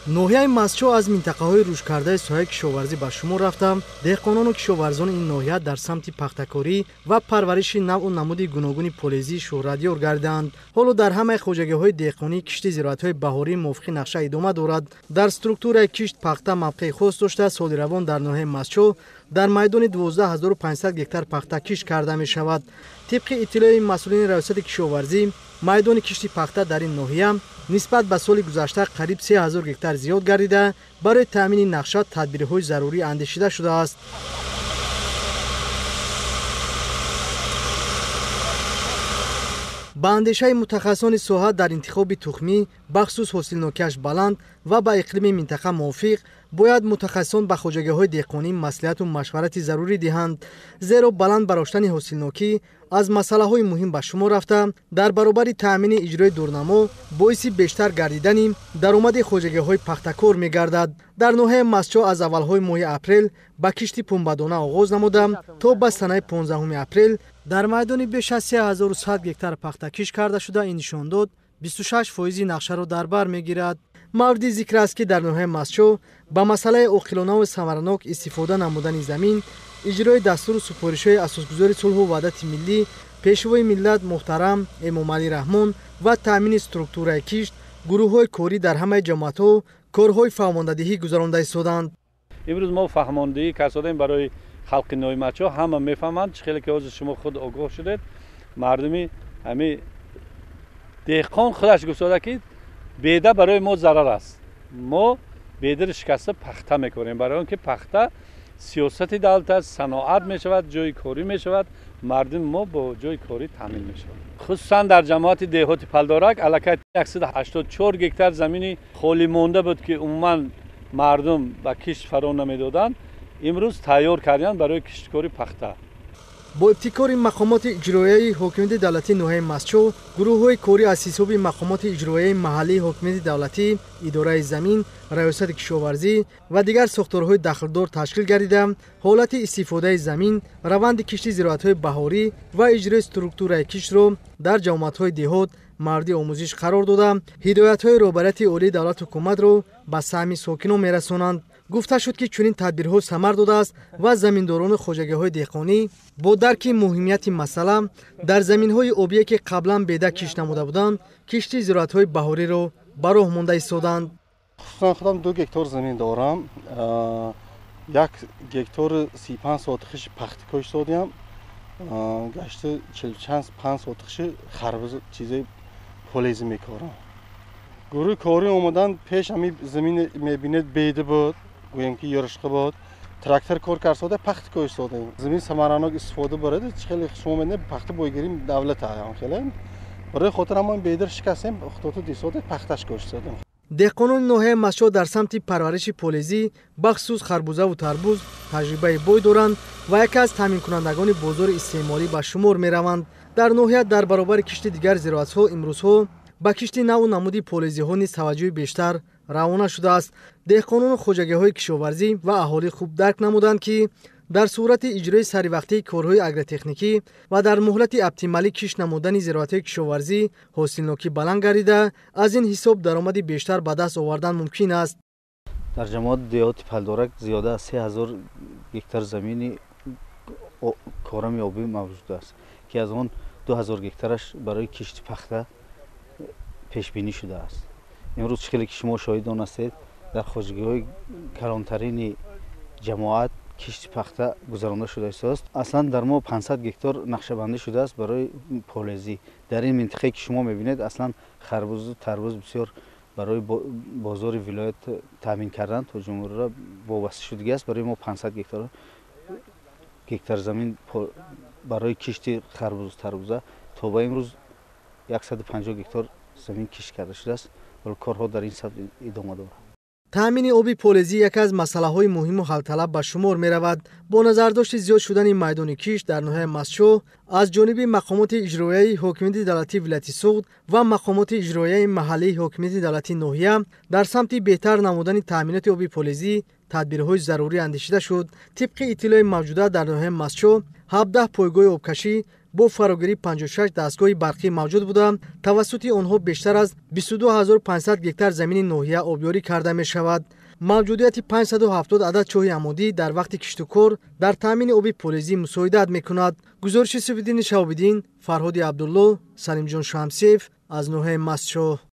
Ноҳияи Мастчоҳ аз минтақаҳои рушдкардаи соҳаи кишоварзӣ ба шумор рафта, деҳқонону кишоварзони ин ноҳия дар самти пахтакорӣ ва парвариши навъу намуди гуногуни полезӣ шӯҳратёр гардидаанд. Ҳоло дар ҳамаи хоҷагиҳои деҳқонӣ кишти зироатҳои баҳорӣ мувофиқи нақша идома дорад. Дар структураи кишт пахта мавқеи хос дошта, соли равон дар ноҳияи Мастчоҳ дар майдони 12500 гектар пахта кишт карда мешавад. Тибқи иттилои масъулини раёсати кишоварзӣ, майдони кишти пахта дар ин ноҳия нисбат ба соли гузашта қариб 3000 гектар зиёд гардида, барои таъмини нақша тадбирҳои зарурӣ андешида шудааст. Ба андешаи мутахассисони соҳа, дар интихоби тухмӣ бахусус ҳосилнокиаш баланд ва ба иқлими минтақа мувофиқ, бояд мутахассисон ба хоҷагиҳои деҳқонӣ маслиҳату машварати зарурӣ диҳанд, зеро баланд бароштани ҳосилнокӣ аз масъалаҳои муҳим ба шумор рафта, дар баробари таъмини иҷрои дурнамо боиси бештар гардидани даромади хоҷагиҳои пахтакор мегардад. Дар ноҳияи Мастчоҳ аз аввалҳои моҳи апрел ба кишти пунбадона оғоз намуда, то ба санаи 15 апрел дар майдони беш аз 3100 гектар пахта кишт карда шуда, ин нишондод 26% нақшаро дар бар мегирад. Мавриди зикр аст, ки дар ноҳияи Мастчоҳ ба масъалаи оқилонаву самаранок истифода намудани замин, иҷрои дастуру супоришҳои асосгузори сулҳу ваҳдати миллӣ, пешвои миллат муҳтарам Эмомалӣ Раҳмон ва таъмини структураи кишт, гурӯҳҳои корӣ дар ҳамаи ҷамоатҳо корҳои фаҳмондадиҳӣ гузаронда истоданд. Имрӯз мо фаҳмондиҳӣ кардем барои халқи ноҳияи Мастчоҳ. Ҳама мефаҳманд, чӣ хеле ки ҳозир шумо худ огоҳ шудед. Мардуми ҳами деҳқон худаш гуфтода, ки беда барои мо зарар аст. Мо бедари шикаста пахта мекунем, барои он ки пахта сиёсати давлат аст, саноат мешавад, ҷои корӣ мешавад, мардуми мо бо ҷои корӣ таъмин мешавад. Хусусан дар ҷамоати деҳоти Палдорак аллакай 184 гектар замини холӣ монда буд, ки умуман мардум ба кишт фаро намедоданд, имрӯз тайёр карданд барои кишткори пахта. Бо ибтикори мақомоти иҷроияи ҳокимияти давлатии ноҳияи Мастчоҳ, гурӯҳҳои корӣ аз ҳисоби мақомоти иҷроияи маҳаллии ҳокимияти давлатӣ, идораи замин, раёсати кишоварзӣ ва дигар сохторҳои дахлдор ташкил гардида, ҳолати истифодаи замин, раванди кишти зироатҳои баҳорӣ ва иҷрои структураи киштро дар ҷамоатҳои деҳот мавриди омӯзиш қарор дода, ҳидоятҳои роҳбарияти олии давлат ҳукуматро ба саҳми сокинон мерасонанд. Гуфта шуд, ки чунин тадбирҳо самар додааст ва заминдорону хоҷагиҳои деҳқонӣ бо дарки муҳимияти масъала дар заминҳои обие, ки қаблан беда кишт намуда буданд, кишти зироатҳои баҳориро ба роҳ монда истоданд. Хусусан худам 2 гектар замин дорам. 1 гектари 35 сотихиши пахта кошт додиям, гашти 45 сотихиши харбуз чизаи полезӣ мекорам. Гурӯҳи корӣ омадан пеш ҳами замин мебинед беда буд, гӯем ки ёришқа буд, трактор кор карсода пахта кошт додем. Замин самаранок истифода барад, чӣ хеле шумо медонед, пахта бойгирим давлат ҳам хеле. Барои хотир ҳамон бедар шикастем, худото дисода пахташ кошт додем. Деҳқонони ноҳияи Мастчоҳ дар самти парвариши полезӣ, бахусус харбузаву тарбуз, таҷрибаи бой доранд ва яке аз таъминкунандагони бозори истеъмолӣ ба шумор мераванд. Дар ноҳия дар баробари кишти дигар зироатҳо имрӯзҳо ба кишти навъу намуди полезиҳо низ таваҷҷӯҳи бештар равона шудааст. Деҳқонону хоҷагиҳои кишоварзӣ ва аҳолӣ хуб дарк намуданд, ки дар сурати иҷрои саривақтии корҳои агротехникӣ ва дар муҳлати оптималӣ кишт намудани зироатҳои кишоварзӣ ҳосилнокӣ баланд гардида, аз ин ҳисоб даромади бештар ба даст овардан мумкин аст. Дар ҷамоати деҳоти Палдорак зиёда аз 3000 гектар замини корами обӣ мавҷуд аст, ки аз он 2000 гектараш барои кишти пахта пешбинӣ шудааст. Имрӯз чӣ хеле ки шумо шоҳидон ҳастед, дар хоҷагиҳои калонтарини ҷамоат кишти пахта гузаронда шуда истодааст. Аслан дар мо 500 гектар нақшабандӣ шудааст барои полезӣ. Дар ин минтақае ки шумо мебинед, аслан харбузу тарбуз бисёр барои бозори вилоят таъмин кардан то ҷумҳуриро вобаста шудагӣ аст. Барои мо 500 гектар замин барои кишти харбузу тарбуза то ба имрӯз 150 гектар замин кишт карда шудааст. Вале корҳо дар ин самт идома дорад. Таъмини оби полезӣ яке аз масъалаҳои муҳиму ҳалталаб ба шумор меравад. Бо назардошти зиёд шудани майдони кишт дар ноҳияи Мастчоҳ аз ҷониби мақомоти иҷроияи ҳокимияти давлатии вилояти Суғд ва мақомоти иҷроияи маҳаллии ҳокимияти давлатии ноҳия дар самти беҳтар намудани таъминоти оби полезӣ тадбирҳои зарурӣ андешида шуд. Тибқи иттилои мавҷуда дар ноҳияи Мастчоҳ 17 пойгоҳи обкашӣ бо фарогирии 56 дастгоҳи барқӣ мавҷуд буда, тавассути онҳо бештар аз 22 500 гектар замини ноҳия обёрӣ карда мешавад. Мавҷудияти 570 адад чоҳи амудӣ дар вақти киштукор дар таъмини оби полизӣ мусоидат мекунад. Гузориши Суфиддини Шаҳобиддин, Фарҳоди Абдулло, Салимҷон Шамсиев аз ноҳияи Мастчоҳ.